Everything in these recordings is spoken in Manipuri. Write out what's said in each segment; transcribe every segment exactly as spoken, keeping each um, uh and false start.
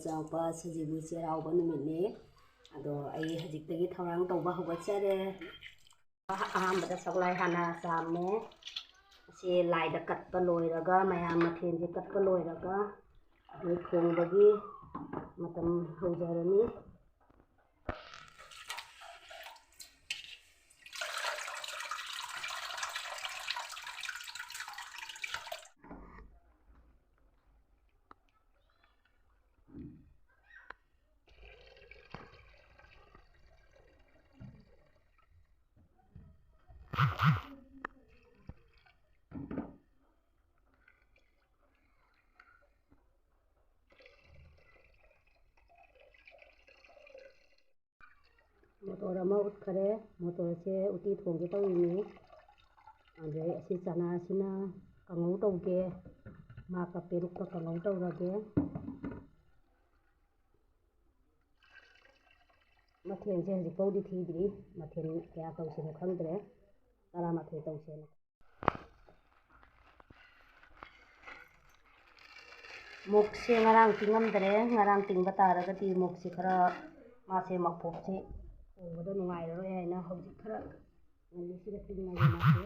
ꯆꯥꯎꯕ ꯁꯖꯤꯕꯨ ꯆꯩꯔꯥꯎꯕ ꯅꯨꯃꯤꯠꯅꯤ꯫ ꯑꯗꯣ ꯑꯩ ꯍꯧꯖꯤꯛꯇꯒꯤ ꯊꯧꯔꯥꯡ ꯇꯧꯕ ꯍꯧꯒꯠꯆꯔꯦ꯫ ꯑꯍꯥꯟꯕꯗ ꯁꯒꯣꯜꯍꯋꯥꯏ ꯍꯥꯟꯅ ꯆꯥꯝꯃꯦ꯫ ꯑꯁꯤ ꯂꯥꯏꯗ ꯀꯠꯄ ꯂꯣꯏꯔꯒ, ꯃꯌꯥꯝ ꯃꯊꯦꯜꯁꯦ ꯀꯠꯄ ꯂꯣꯏꯔꯒ, ꯑꯩꯈꯣꯏ ꯊꯣꯡꯕꯒꯤ ꯃꯇꯝ ꯍꯧꯖꯔꯅꯤ꯫ ꯃꯣꯇꯣꯔ ꯑꯃ ꯎꯠꯈꯔꯦ꯫ ꯃꯣꯇꯣꯔꯁꯦ ꯎꯇꯤ ꯊꯣꯡꯒꯦ ꯇꯧꯔꯤꯅꯤ꯫ ꯑꯗꯩ ꯑꯁꯤ ꯆꯅꯥꯁꯤꯅ ꯀꯥꯡꯉꯧ ꯇꯧꯒꯦ꯫ ꯃꯥꯀ ꯄꯦꯔꯨꯛꯀ ꯀꯥꯡꯉꯧ ꯇꯧꯔꯒꯦ꯫ ꯃꯊꯦꯜꯁꯦ ꯍꯧꯖꯤꯛꯐꯥꯎꯗꯤ ꯊꯤꯗ꯭ꯔꯤ꯫ ꯃꯊꯦꯜ ꯀꯌꯥ ꯇꯧꯁꯤꯅꯣ ꯈꯪꯗ꯭ꯔꯦ꯫ ꯇꯔꯥꯃꯥꯊꯣꯏ ꯇꯧꯁꯦꯅ꯫ ꯃꯣꯛꯁꯦ ꯉꯔꯥꯡ ꯇꯤꯡꯉꯝꯗ꯭ꯔꯦ꯫ ꯉꯔꯥꯡ ꯇꯤꯡꯕ ꯇꯥꯔꯒꯗꯤ ꯃꯣꯛꯁꯦ ꯈꯔ, ꯃꯥꯁꯦ ꯃꯈꯣꯛꯁꯦ ꯊꯣꯡꯕꯗ ꯅꯨꯡꯉꯥꯏꯔꯔꯣꯏ ꯍꯥꯏꯅ ꯍꯧꯖꯤꯛ ꯈꯔ ꯉꯜꯂꯤꯁꯤꯗ ꯇꯤꯡꯉꯒꯦ ꯃꯥꯁꯦ꯫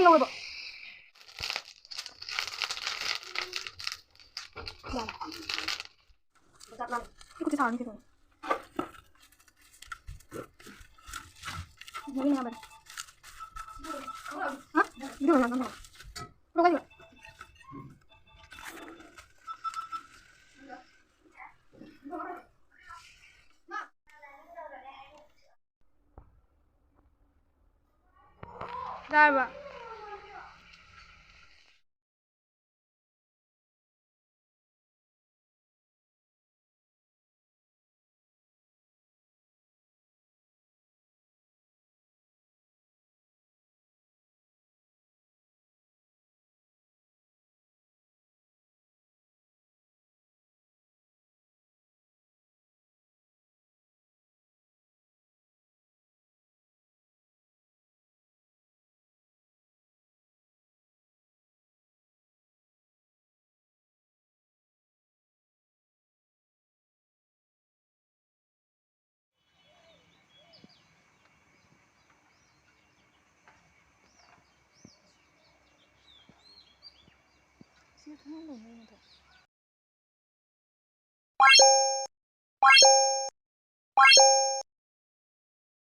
ꯌꯥꯎꯋꯦꯕ꯫ ꯌꯥꯔꯦ꯫ ꯈꯨꯠꯁꯦ ꯁꯥꯔꯅꯤ ꯁꯤ ꯊꯣꯡꯉꯦ꯫ ꯃꯔꯤ ꯃꯉꯥ ꯃꯔꯤ꯫ ꯍꯥ? ꯏꯗꯨ ꯃꯉꯥ ꯃꯉꯥ꯫ ꯄꯨꯔꯛꯑꯣ ꯀꯩꯅꯣ꯫ ꯌꯥꯔꯕ? ꯁꯤ ꯊꯣꯡ ꯂꯣꯟꯕ ꯌꯦꯡꯉꯣ꯫